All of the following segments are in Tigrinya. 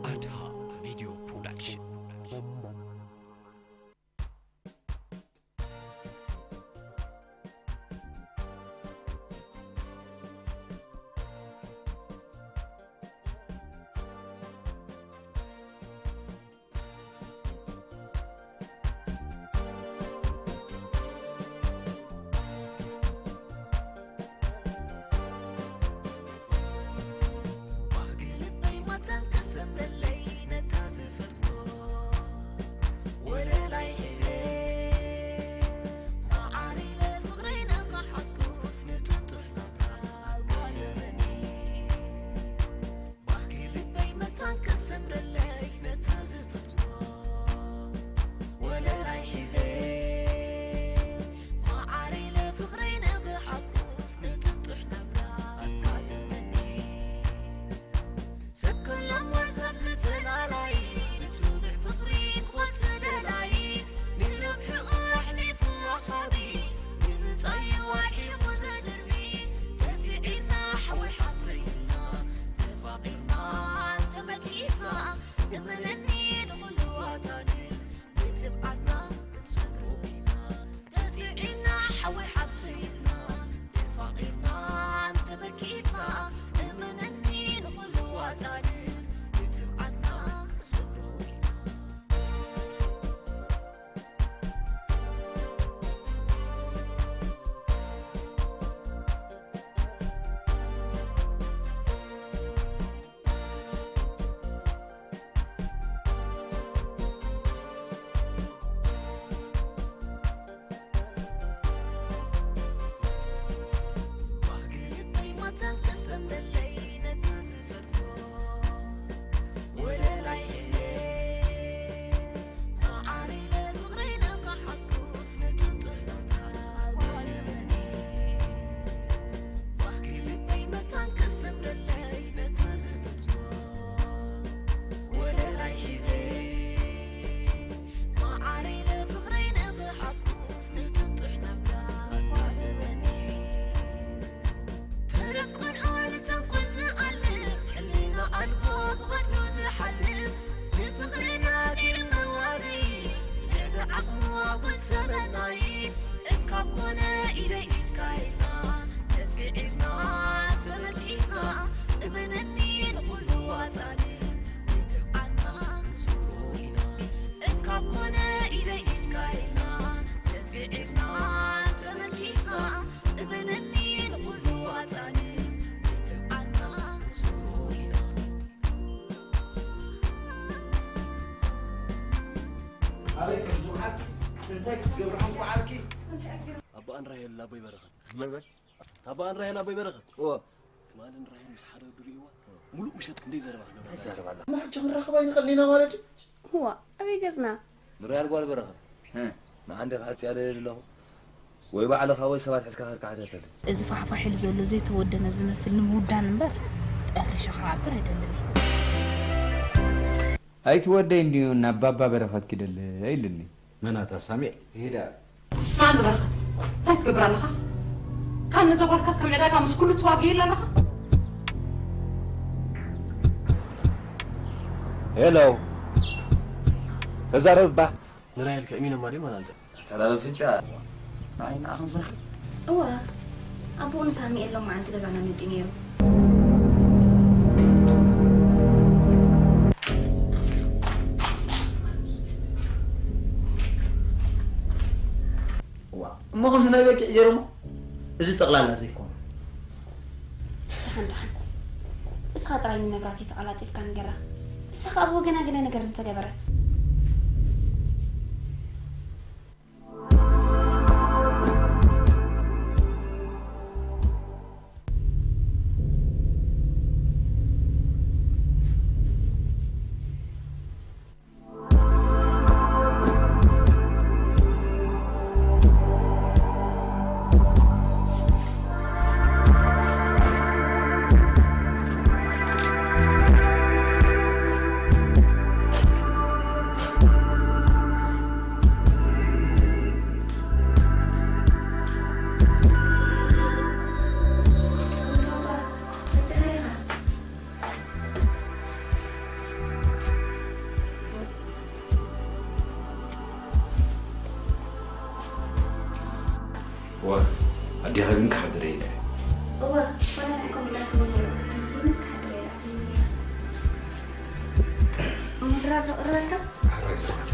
ኣድሃ ቪድዮ ፕሮዳክሽን። ባህጊ ልበይ መታን ከሰምረለይ ነታ ዝፈትዎ ወለላይ ሒዘ፣ መዓር ኢለ ፍቕረይ ንኽሓቁፍ ንጥጡሕ ናብራ ጓል ዘመነይ። ባህጊ ልበይ መታን ከሰምረለይ ነታ ዝፈትዎ ወለላይ ሒዘ፣ መዓር ኢለ ፍቕረይ ንኽሓቁፍ ንጥጡሕ ናብራ ጓል ዘመነይ። ሰብ ከላም ዋሳብ ዝፈላላይ፣ ንጽኑዕ ፍቕሪ ክኾት ደላይ፣ ንረብሕኡ ኣሕሊፉ ወሃቢ፣ ንምጻዩ ኣርሒቑ ዘድርቢ። ተጽዒርና ሓወይ ሓብተይ ኢልና፣ ተፋቒርና እንተመኪትና፣ እመነኒ ንኹሉ ዋጣ ድል ብትብዓትና ክንሰግሮ ኢና። ተጽዒርና ሓወይ ሓብተይ ኢልና፣ ተፋቒርና እንተመኪትና፣ እመነኒ ንኹሉ ዋጣ ድል ብትብዓትና ክንሰግሮ ኢና። ባህጊ ልበይ ማታን ከሰምረለይ ነታ ዝፈትዎ ወለላይ ሒዘ፣ መዓር ኢለ ፍቕረይ ንኽሓቁፍ ንጥጡሕ ናብራ ጓል ዘመነይ። ባህጊ ልበይ መታን ከሰምረለይ ነታ ዝፈትዎ ወለላይ ሒዘ፣ መዓር ኢለ ፍቕረይ ንኽሓቁፍ ንጥጡሕ ናብራ ጓል ዘመነይ። ተረፍ ቅንኦ ንተንኮል ዝኣልም፣ ሕልና ኣልቦ ብቐትሩ ዝሓልም፣ ንፍቕርና ገይሩ መዋረይ፣ ልዕሊ ዓቕሙ ኣጉል ሰበናይ፣ እንካብ ኮነ ኢደይ ኢድካ ኢልና፣ ተጽዒርና ተመኪትና፣ እመነኒ ንኹሉ ዋጣ ድል ብትብዓትና ክንሰግሮ ኢና። እንካብ ኮነ ኢደይ ኢድካ ኢልና፣ ተጽዒርና ተመኪትና፣ እመነኒ ንኹሉ ዋጣ ድል ብትብዓትና ክንሰግሮ ኢና። ኣበይ ከም ዝውዓልኪ፣ እንታይ ክትገብሪ ከም ዝውዓልኪ። ኣቦኣን ራሄል ኣቦይ በረኸት። መን በል? ኣቦኣን ራሄል ኣቦይ በረኸት። እወ። ትማሊ ንራሄል ምስ ሓደ ወዲ ርእይዋ፣ ሙሉእ ምሸት ክንደይ ዘረባ ክገብራ እንታይ ትዛረባ ኣላ? እሞ ሕጂ ክንራኸብ ኣይንኽእልን ኢና ማለት እዩ? እዋ፣ ኣበይ ገጽና? ንራሄል ጓል በረኸት። እ። ንዓንዲ ክዓጽያ ደልየ ኣለኹ። ወይ ባዕልኻ ወይ ሰባት ሒዝካ ከድካ ሓተተለይ። እዚ ፋሕፋሕ ኢሉ ዘሎ ዘይተወደነ ዝመስል ንምውዳን እምበር፣ ጠሪሸ ክዓብር ኣይደልን እየ። ኣይትወደይ እንድዩ ናብ ባባ በረኸት ኪደለ ኢልኒ። መን ኣታ ሳሚኤል? ይሄዳ። ስማዕ ኣሎ በረኸት፣ እንታይ ትገብር ኣለኻ? ካብ ነዛ ጓልካስ ከም ዕዳጋ ምስ ኩሉ ትዋግየላ ኣለኻ? ሄሎ፣ ተዛረብ እባ። ንራሄል ከእሚኖማ ድዮም ኣላልጠ? ሰላም ፍንጫ። ንዓይ ንዓኽን ዝበልኪ? እወ፣ ኣቦኡ ንሳሚ የሎም መዓንቲ ገዛና መጺኡ ነይሩ። እዋ፣ እሞ ከምዚ ናይ በጊዕ ገይሮሞ? እዚ ጠቕላላ ዘይኮነ። ደሓን፣ ደሓን። እስኻ ጥራይ ንመብራህቲ ተቐላጢፍካ ንገራ። እሳ ኸኣ ብወገና ገለ ነገር እንተገበረት። ዲኻ ግን ክሓድር ኢለ። እወ፣ ዋላ ንዕኩም ኢላትኒ ነይራ። ሕጂ ምስ ክሓድር ኢላትኒ ነይራ። እሞ ድራር ዶ ቅርበልካ? ሕራይ ዝረኣለ።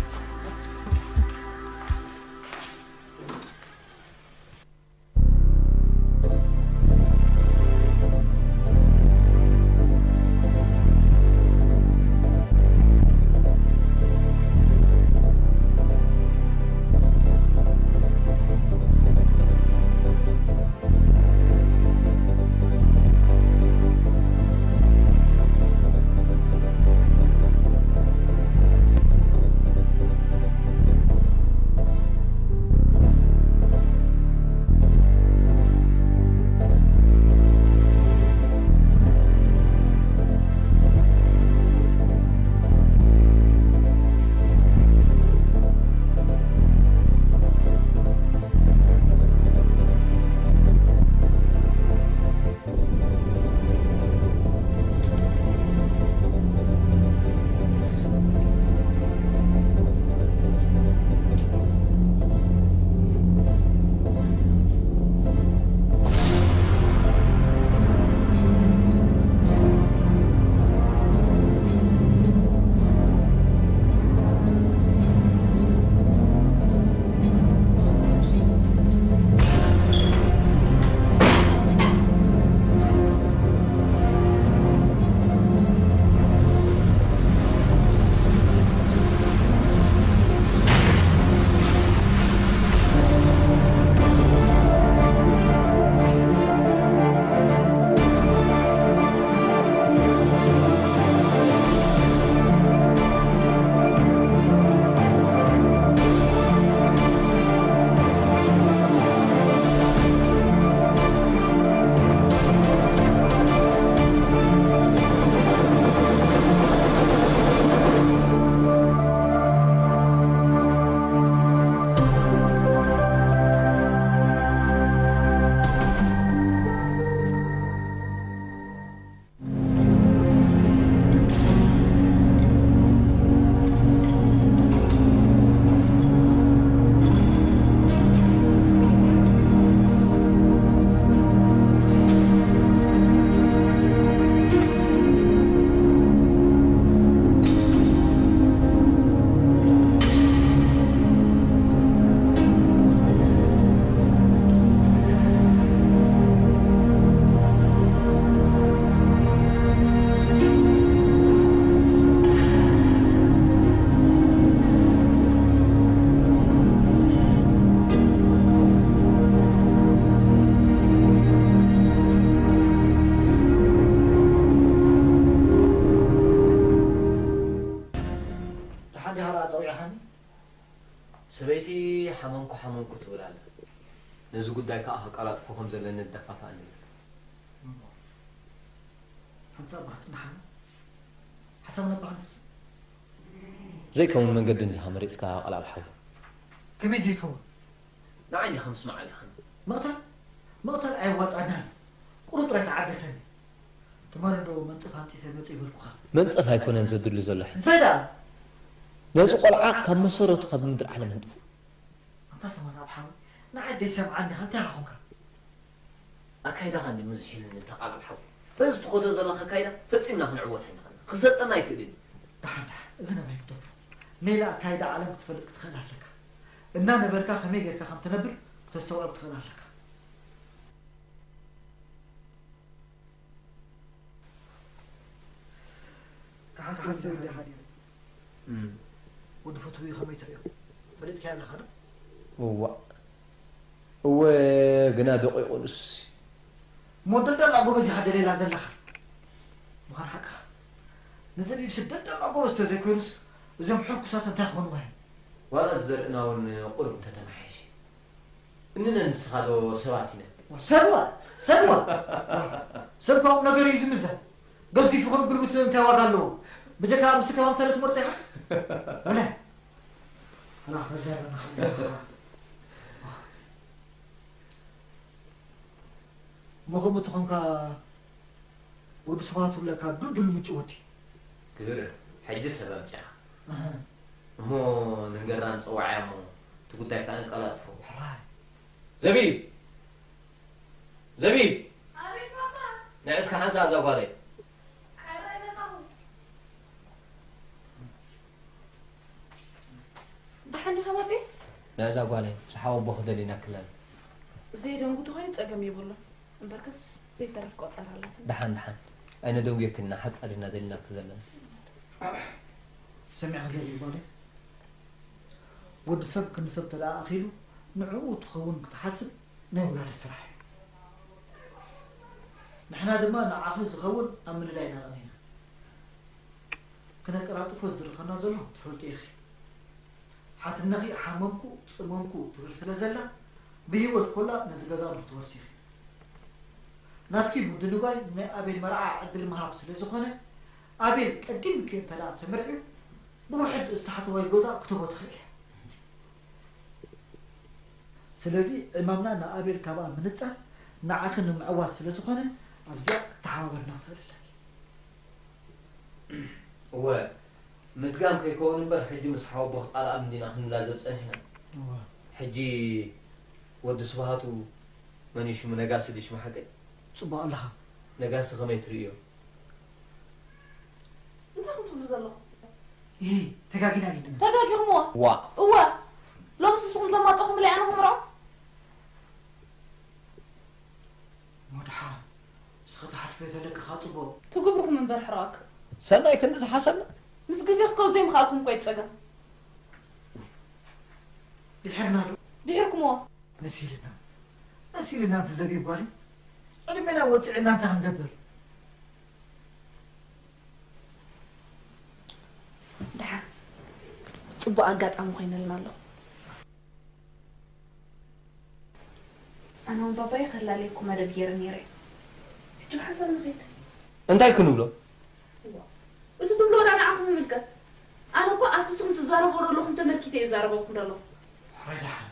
ደሓን ዲኻ ደኣ ጸዊዕኻኒ? ሰበይቲ ሓመምኩ ሓመምኩ ትብል ኣላ። ነዚ ጉዳይ ከኣ ከቃላጥፎ ከም ዘለኒ ኣደፋፍኣኒ። እሞ ሓንሳብ ክትጽንሓና ሓሳብና እባ ክንፍጽም። ዘይከውን መንገዲ እንዲኻ መሪጽካ ቀልዓል ሓወይ። ከመይ ዘይከውን? ንዓይ እንዲኻ ምስማዕ ኣሊኻኒ። ምቕታል? ምቕታል ኣየዋጽኣናን እዩ። ቁሩብ ጥራይ ተዓገሰኒ። ትማሊ ዶ መንጸፍ ኣንጺፈ መጽእ ይበልኩኻ? መንጸፍ ኣይኮነን ዘድሊ ዘሎ ሕጂ። እንታይ ደኣ? ነዚ ቆልዓ ካብ መሰረቱ ካብ ምድሪ ዓለም ኣንጥፉ። ኣንታ ሰማን ኣብ ሓወይ፣ ንዓይ ደይሰምዓኒ ኢኻ፣ እንታይ ኢኻ ኾንካ? ኣካይዳኻ እንዲ ሙዝሒሉኒ እንተ ቃል ኣብ ሓወይ። በዚ ትኸዶ ዘለኻ ኣካይዳ ፈጺምና ክንዕወት ኣይንኽእልን። ክሰልጠና ኣይክእልን እዩ። ደሓን፣ ደሓን፣ እዚ ነባይ ግደፎ። ሜላ ኣካይዳ ዓለም ክትፈልጥ ክትኽእል ኣለካ። እናነበርካ ከመይ ጌርካ ከም ትነብር ክተስተውዕል ክትኽእል ኣለካ። ክሓስብ እንዲኻ ሓዲረ። እም። ወዲ ፍትዊ ከመይ ትርእዮ? ፈሊጥካዮ ኣለኻ ዶ? እዋእ። እወ፣ ግና ደቂቑ ንሱሲ። እሞ ደልደላ ጎበዝ ኢኻ ደልየላ ዘለኻ። ምዃን ሓቅኻ። ንዘቢብሲ ደልደላ ጎበዝ ተዘይኮይኑስ፣ እዞም ሕርኩሳት እንታይ ክኾንዋ እዮም? ዋላ ዘርእና እውን ቁሩብ እንተተመሓየሸ። እንነ ንስኻ ዶ ሰባት ኢና? ሰብዋ፣ ሰብዋ። ሰብኳ ቁም ነገር እዩ ዝምዘን። ገዚፍ ይኹን ግልብት እንታይ ዋጋ ኣለዎ? ብጀካ ምስቲ ከባቢ ተለ ትመርጾ ኢኻ? ወለ። ኣላ፣ ከዛረና። እሞ ከምኡ ተኾንካ፣ ወዲ ስብሃት ውለካ ዱልዱል ምጭወት እዩ። ክብር፣ ሕጂ ሰብ ኣምጺኻ። ኣሃ። እሞ ንንገራ ንጸውዓያ እሞ፣ እቲ ጉዳይ ከኣ ነቀላጥፎ። ሕራይ። ዘቢብ! ዘቢብ! ኣቤት ባባ! ንዕስካ ሓንሳእ እዛ ጓለይ። ሓራይ መጣኹ። ደሓን ዲኻ ባቢ? ንዕዛ ጓለይ፣ ጸሓው ኣቦ ክደሊና ክለል። ዘይደንጉ ተኾይኑ ጸገም የብሉን። እምበርከስ ዘይተረፍ ቆጸራ ኣላትና። ደሓን፣ ደሓን። ኣይነደንጉየክን ኢና፣ ሓጻር ኢና ደሊናኪ ዘለና። ሰሚዕኺ ዘቢብ ጓለይ? ወዲ ሰብ ክንዲ ሰብ ተለኣኣኺሉ ንዕኡ ትኸውን ክትሓስብ ናይ ውላድ ስራሕ እዩ። ንሕና ድማ ንዓኺ ዝኸውን ኣብ ምልላይ ኢና ቀኒና። ክነቀላጥፎ ዝድርኸና ዘሎ ትፈልጡ ኢኺ። ሓትነኺ ሓመምኩ ጽመምኩ ትብል ስለ ዘላ ብህይወት ኮላ ነዚ ገዛ ንክትወርሲ ኢኺ። ናትኪ ምድንጓይ ናይ ኣቤል መርዓ ዕድል ምሃብ ስለ ዝኾነ ኣቤል ቀዲምኪ እንተደኣ ተመርዕዩ ብውሕድ እዚ ታሕተዋይ ገዛ ክትህቦ ትኽእል እያ። ስለዚ ዕማምና ንኣቤል ካብኣ ምንጻል ንዓኺ ንምዕዋት ስለ ዝኾነ ኣብዚኣ ክትተሓባበርና ክትኽእል ኣለኪ። እወ፣ ምድጋም ከይከውን እምበር፣ ሕጂ ምስ ሓወቦ ክቃልኣም እንዲና ክንላዘብ ጸኒሕና። እወ። ሕጂ ወዲ ስብሃቱ መን እዩ ሽሙ? ነጋሲ ድዩ ሽሙ ሓቀይ? ጽቡቕ ኣለኻ። ነጋሲ ከመይ ትርእዮ? እንታይ ኢኹም ትብሉ ዘለኹም? ይሄ ተጋጊና ዲና? ተጋጊኹምዎ? ዋ። እወ። ሎምስ ንስኹም ዘማጠኹምለይ ኣነ ክምርዖ? ሞድሓ፣ ንስኺ ትሓስበዮ ተለኪ ካብ ጽቡቕ። ትግብርኹም እምበር ሕራዋክ። ሰናይ ክንዲ ዝሓሰብና? ምስ ግዜ ክትከው ዘይምኽኣልኩም እኮ እዩ ጸገም። ድሒርና ዶ? ድሒርኩምዎ። መሲልና። መሲልና፣ እቲ ዘቢብ ጓል። ዕድሜና ወጺዕና እንታይ ክንገብር? ደሓን። ጽቡቕ ኣጋጣሚ ኮይነልና ኣሎ። ኣነ እውን ባባይ ከላልየኩም መደብ ገይረ ነይረ። ሕጂ ብሓንሳብ ንኸይድ። እንታይ ክንብሎ? እዋ፣ እቲ ትብሎ ወላ ንዓኹም ይምልከት። ኣነ እኮ ኣብቲ ንስኹም ትዛረብዎ ዘለኹም ተመልኪተ እየ ዝዛረበኩም ዘለኹ። ሕራይ ደሓን፣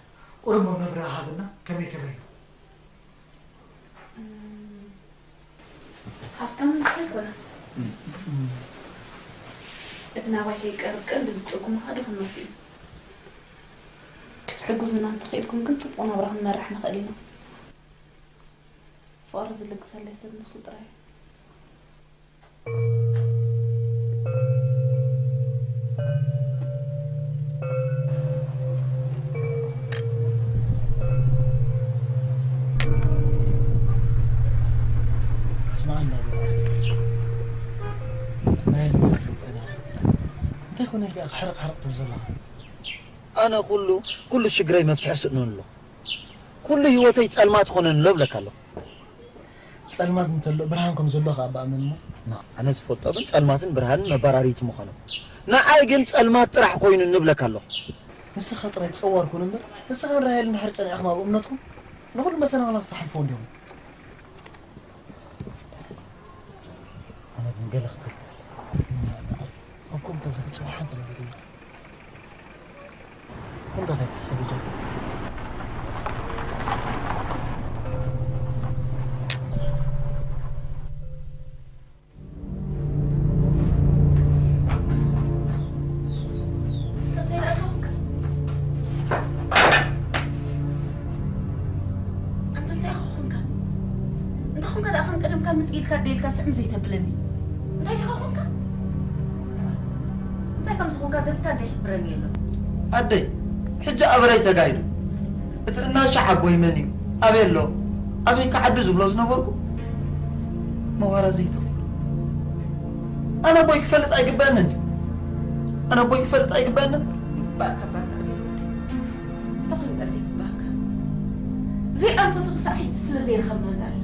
ቁሩብ መብርሂ ሃብና፣ ከመይ ከመይ እዩ? እም፣ ሃብታም እንታይ ኣይኮነን። እቲ ናባይ ከይቀርብ ቀንዲ ዝጽጉሙ ከዓ ድኽነቱ እዩ። ክትሕግዙና እንተኽኢልኩም ግን ጽቡቕ ናብራ ክንመርሕ ንኽእል ኢና። ፍቕሪ ዝልግሰለይ ሰብ ንሱ ጥራይ እዩ። ስማዕ እንዳ ናይ ልብኻ ትገልጸና። እንታይ ኮነ ኢልካ ኢኻ ሕርቕ ሕርቕ ትብል ዘለኻ? ኣነ ኩሉ፣ ኩሉ ሽግረይ መፍትሒ ስእነሉ ኣሎ። ኩሉ ህይወተይ ጸልማት ኮነን ኣሎ እብለካ ኣለኹ። ጸልማት እንተሎ ብርሃን ከም ዘሎ ከኣ ብኣመን እሞ። ና፣ ኣነ ዝፈልጦ ግን ጸልማትን ብርሃንን መባራሪቲ ምዃኖም። ንዓይ ግን ጸልማት ጥራሕ ኮይኑ ንብለካ ኣለኹ። ንስኻ ጥራይ ጸዋር ኩን እምበር፣ ንስኻን ራሄልን ድሕር ጸኒዕኹም ኣብ እምነትኩም ንኹሉ መሰናኽላት ክትሓልፍዎ እንዲኹም። ኣነ ግን ገለ ክገብር። ከምኩም ተዘግጽ ሓንቲ ነገር የለን። ከምታ እንታይ ትሕሰብ ጃ? ኣንታ እንታይ ኢኻ ኾንካ? እንታይ ኾንካ ደኣ ከም ቀደምካ ምጽእ ኢልካ ደይልካ ስዕም ዘይተብለኒ? እንታይ ኢኻ ኾንካ? እንታይ ከም ዝኾንካ ገጽካ ደይሕብረኒ የሎን። ኣደይ፣ ሕጂ ኣበረይ ተጋሂዱ? እቲ እናሻዕ ኣቦይ መን እዩ? ኣበይ ኣሎ? ኣበይ ክዓዱ ዝብሎ ዝነበርኩ? መዋራ ዘይትኽእል። ኣነ ኣቦይ ክፈልጥ ኣይግበኣንን ድዩ? ኣነ ኣቦይ ክፈልጥ ኣይግበኣንን? ባእካ፣ ባእካ፣ ኣቤል ወደይ። እንታይ ኮይኑ ደኣ ዘይግበኣካ? ዘይኣንፈቱ ክሳዕ ሕጂ ስለ ዘይረኸብናላ ኣላ።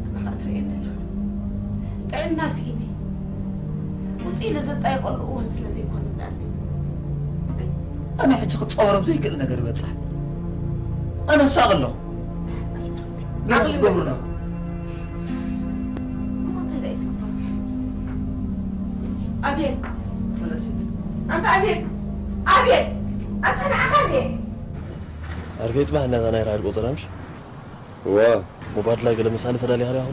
ንዓኻ ትርእየኒ ኣለኻ። ጥዕና ስኢነ። ውፅእ ኢለ ዘጣይቐሉ እዋን ስለ ዘይኮነና ኣለ። ኣነ ሕጂ ክፃወር ኣብ ዘይክእል ነገር ይበፅሕ። ኣነ እሳቕ ኣለኹ። ገለ ክትገብሩ ኣለኩም። እሞ እንታይ ደኣ እዩ ዝግበር? ኣቤል! ፍለሲ። ኣንታ ኣቤል! ኣቤል! ኣንታ ንዓኻ እንዴ? ኣርከይ ጽባሕ እናዛ ናይ ራይድ ቆጸራ ምሽ? እዋ። ሞባይል ላይ ገለ መሳሊ ተዳሊኻ ዲኻ?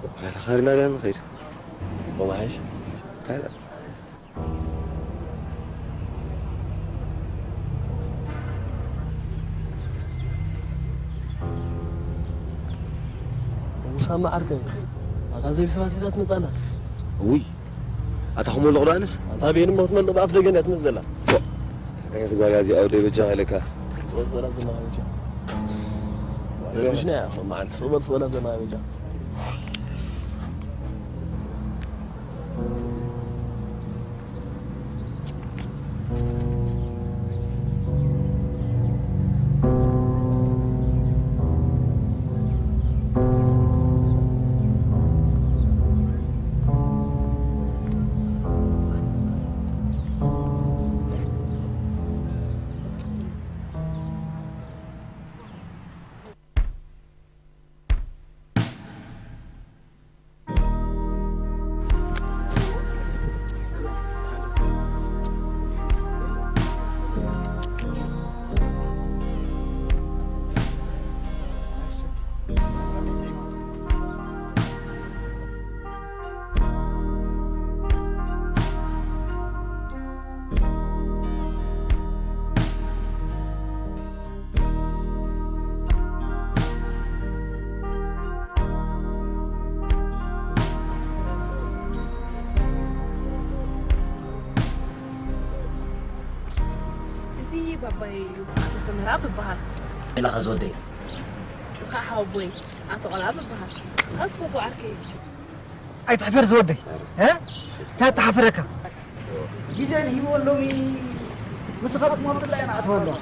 ወላ ተኻሪና ዲና ንኸይድ። ሞባይል? እንታይ ደኣ? ሳማ ዓርከይ፣ ኣታ ዘይብሰባት ሒዛ ትመጽእ ኣላ። ውይ፣ ኣታ ኹም ወለቕ ዶ ኣነስ? ኣንታ ቤን እሞ ክትመልቕ ብኣፍ ደገን እያ ትመጽእ ዘላ። ፎእ፣ ዓይነት ጓል እያ እዚኣ ወደይ በጃኻ ኢለካ። ጽበል ጽበል ኣብዘና በጃ። ረብሽና እያ፣ ፎእ፣ መዓልቲ ጽበል ጽበል ኣብዘና በጃ። እዚ ባባይ እዩ፣ ኣቶ ሰመራ ብበሃል። ኢላኻ ዝወደይ። እዚ ኸዓ ሓወቦይ፣ ኣቶ ቆልዓ ብበሃል። ንስኻ ዝፈትዎ ዓርከይ እዩ። ኣይትሕፈር ዝወደይ፣ እ? እንታይ ተሓፍረካ? ግዜ ንሂብዎ ሎሚ ምስ ኻልኦት ማብርላ እየን ኣእትዋ ኣለዋ።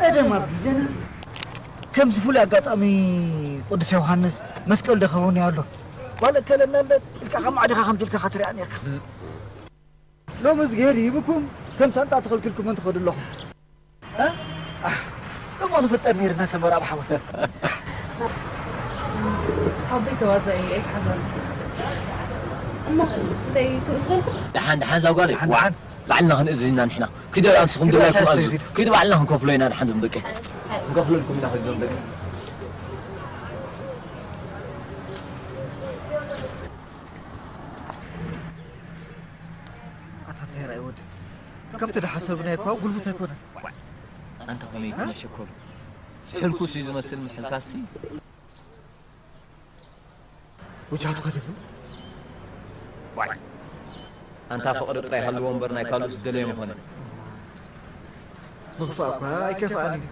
ቀደም ኣብ ግዜና ከምዚ ፍሉይ ኣጋጣሚ ቅዱስ ዮሃንስ መስቀል ዶ ከውን ኣሎ። ጓል እከለ እናለ ኢልካ ከም ማዕድኻ ከምቲ ኢልካ ኻትሪኣ ነርካ። ሎሚ እዝግሄር ሂብኩም ከም ሳንጣ ተኸልኪልኩም መን ትኸዱ ኣለኹም? እ? ኣህ፣ እሞ ንፍጠር ነይርና ሰመራ ብሓወይ። ሓወይ ተዋዛኢ ኣይትሓዘን። እሞ እንታይ ትእዝዘልኩም? ደሓን፣ ደሓን፣ እዛ ጓለይ። ደሓን፣ ዋዕ። ደሓን። ባዕልና ክንእዝዝ ኢና ንሕና። ኪዱ፣ ንስኹም ኪዱ፣ ድላይኩም ኣሳሰይ ኣዝዙ። ኪዱ። ኪዱ፣ ባዕልና ክንከፍሎ ኢና፣ ደሓን፣ ዞም ደቂ። ክንከፍለልኩም ኢና፣ ኪዱ፣ ዞም ደቂ። ኣታ እንታይ ርኣይ ወዲ? ከምቲ ዝሓሰብናዮ እኳ ጉልበት ኣይኮነን። ኣንታ ከመይ እ? ትመሸኮሉ? ሕልኩስ እዩ ዝመስል ምሕልካሲ። ወጃቱ ከዲፉ? ዋይ። ኣንታ ፍቕሪ ጥራይ ሃልዎ እምበር ናይ ካልኦስ ደለዮ ምኾነ። ምኽፋእ እኳ ኣይከፍኣን እዩ።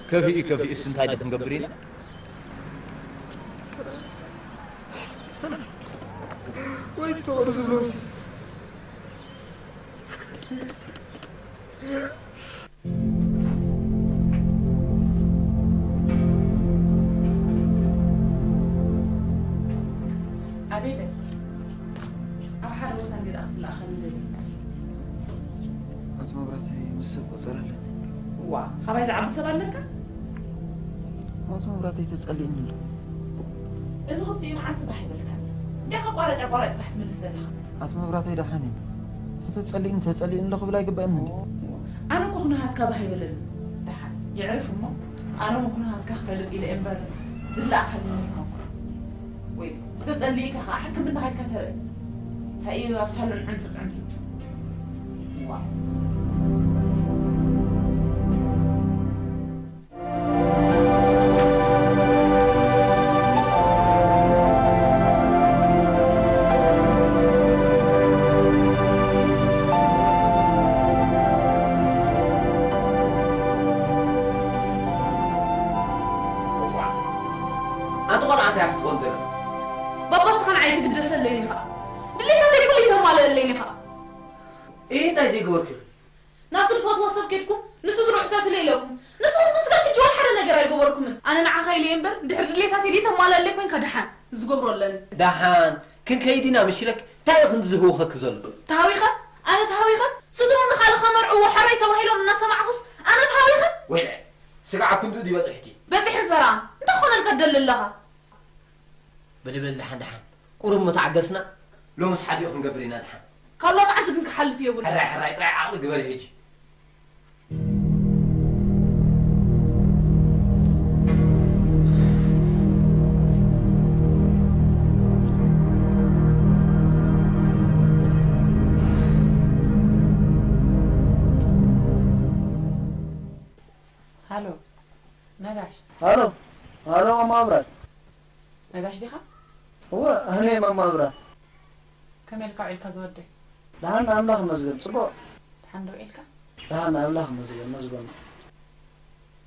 ከፊኡ ከፊኡስ እንታይ ዶ ክንገብር ኢና? ሰላም። ወይ እቲ ፍቕሪ ዝብሎስ? ኣቤለ፣ ኣብ ሓደ ቦታ እንድየ ደኣ ክትለኣኸኒ ደልየ። ኣቶ መብራህተይ ምስ ሰብ ቁጽር ኣለኒ። ዋ፣ ካባይ ዝዓቢ ሰብ ኣለካ? ኣቶ መብራህተይ ተጸሊእኒ ኣሎ። እዚ ክልቲኡ መዓልቲ ባህ ይበልካ። እንታይ ኣቋራጭ ኣቋራጭ ጥራሕ ትምልስ ዘለኻ? ኣቶ መብራህተይ ደሓን እየ። ተጸሊእኒ ተጸሊእኒ ኣሎ ክብል ኣይግበኣንን እንድዩ። ኣነ እኮ ኩነታትካ ባህ ኣይበለንን። ደሓን የዕርፍ እሞ፣ ኣነ እውን ኩነታትካ ክፈልጥ ኢለ እየ እምበር ዝለኣኸኒ ኣይኮንኩን። ወይ ተጸሊእካ ኸዓ ሕክምና ከይድካ ተርኢ። እንታይ እዩ ኣብ ሳሎን ዕምጽጽ ዕምጽጽ? ዋእ። ኣንቲ ቆልዓ እንታይ ክትኾን ትኽእል? ባባ፣ ንስኻ ንዓይ ትግደሰለይን ኢኻ። ድሌታተይ ኩሉ ተማልኣለይን ኢኻ። እይ፣ እንታይ ዘይገበርኩ? ናብቲ ዝፈትዎ ሰብ ኬድኩም ንስድርኡ ሕተትለይ ኢለኩም። ንስኹም ግን ስጋብ ሕጂ ዋላ ሓደ ነገር ኣይገበርኩምን። ኣነ ንዓኻ ኢለ እየ እምበር፣ ድሕሪ ድሌታተይ ደይተማልኣለይ ኮይንካ ደሓን፣ ዝገብሮ ኣለኒ። ደሓን ክንከይድ ኢና ምሽ ኢለክ፣ እንታይ እዩ ክንዲ ዝህውኸኪ ዘሎ? ተሃዊኸ? ኣነ ተሃዊኸ? ስድርኡ ንኻልእ ከመርዕዎ ሕራይ ተባሂሎም እናሰማዕኹስ ኣነ ተሃዊኸ? ወይለ፣ ስጋዕ ክንድኡ ድዩ በጺሕኪ? በጺሑ ፈራ፣ እንታይ ክኾነልካ ትደሊ ኣለኻ? በሊ በሊ ደሓን ደሓን። ቁሩብ ምተዓገስና፣ ሎምስ ሓዲኡ ክንገብር ኢና ደሓን። ካብ ሎማዓንቲ ግን ክሓልፍ የብሉን። ሕራይ ሕራይ ጥራይ ዓቕሊ ግበሪ ሕጂ። ሃሎ ነጋሽ። ሃሎ፣ ሃሎ፣ ማማ ኣብራር። ነጋሽ ዲኻ? እወ፣ ኣነ እየ ማማ ኣብራ። ከመይ ኢልካ ውዒልካ ዝወደይ? ደሓን ኣምላኽ ይመስገን፣ ጽቡቕ። ደሓን ዶ ውዒልካ? ደሓን ኣምላኽ ይመስገን፣ መስገን።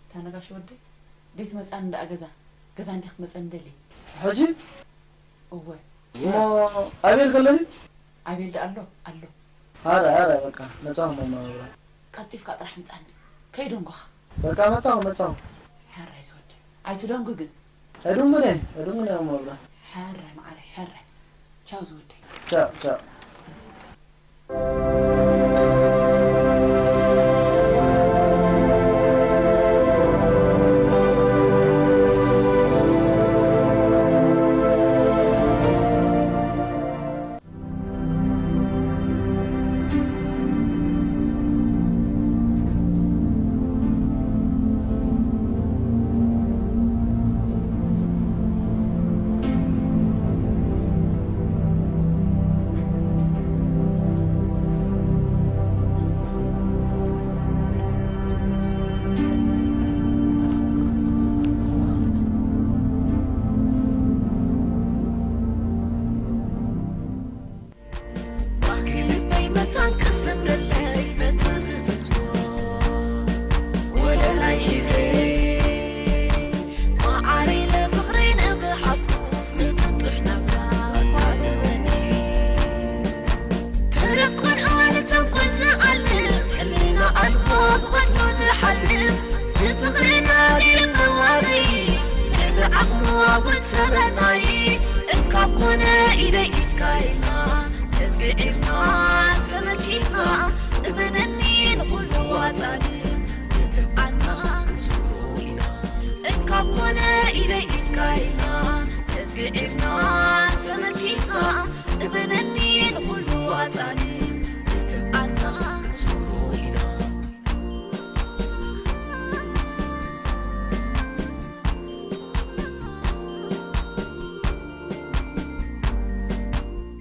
እታ ነጋሽ ወደይ፣ ደይ ትመጻኒ ደኣ ገዛ፣ ገዛ እንዲኽ ክትመጸኒ ደሊ። ሕጂ? እወ። እሞ ኣቤል ከለኒ? ኣቤል ደኣ ኣሎ፣ ኣሎ። ኣረ፣ ኣረ፣ በቃ፣ መጻኹ ማማ ኣብራ። ቀልጢፍካ ጥራሕ ምጻኒ። ከይደንጎኻ። በቃ፣ መጻኹ፣ መጻኹ። ሕራይ ዝወደይ። ኣይትደንጉ ግን። ኣይድንጉን እየ፣ ኣይድንጉን እየ ማማ ኣብራ። ሕራይ መዓረይ፣ ሕራይ። ቻው ዝወደይ። ቻው፣ ቻው። ባኽኪ ልበይ መታን ክስምረለይ ነቲ ዝፈትዎ ወለላይ ሒዘ፣ ማዓረይ ለፍቕረይ ንኽሓቁፍ ንጥጡሕ ናብራ ኣቋርበኒ። ተረፍ ቆልዓ ንተንኮል ዝኣልም፣ ሕልና ኣልቦ ብቐትሉ ዝሓልም፣ ንፍቕርና ገይሩ መዋረይ፣ ልዕሊ ዓቕሙ ኣጉል ሰበናይ፣ እንካብ ኮነ ኢደይ ኢድካ ኢልና፣ ተጽዒርና ተመኪትና፣ እመነኒ ንኹሉ ዋጻኒ፣ ንትብዓትና ንስሩቕ ኢና። እንካብ ኮነ ኢደይ ኢድካ ኢልና፣ ተጽዒርና ተመኪትና፣ እመነኒ ንኹሉ ዋጻኒ፣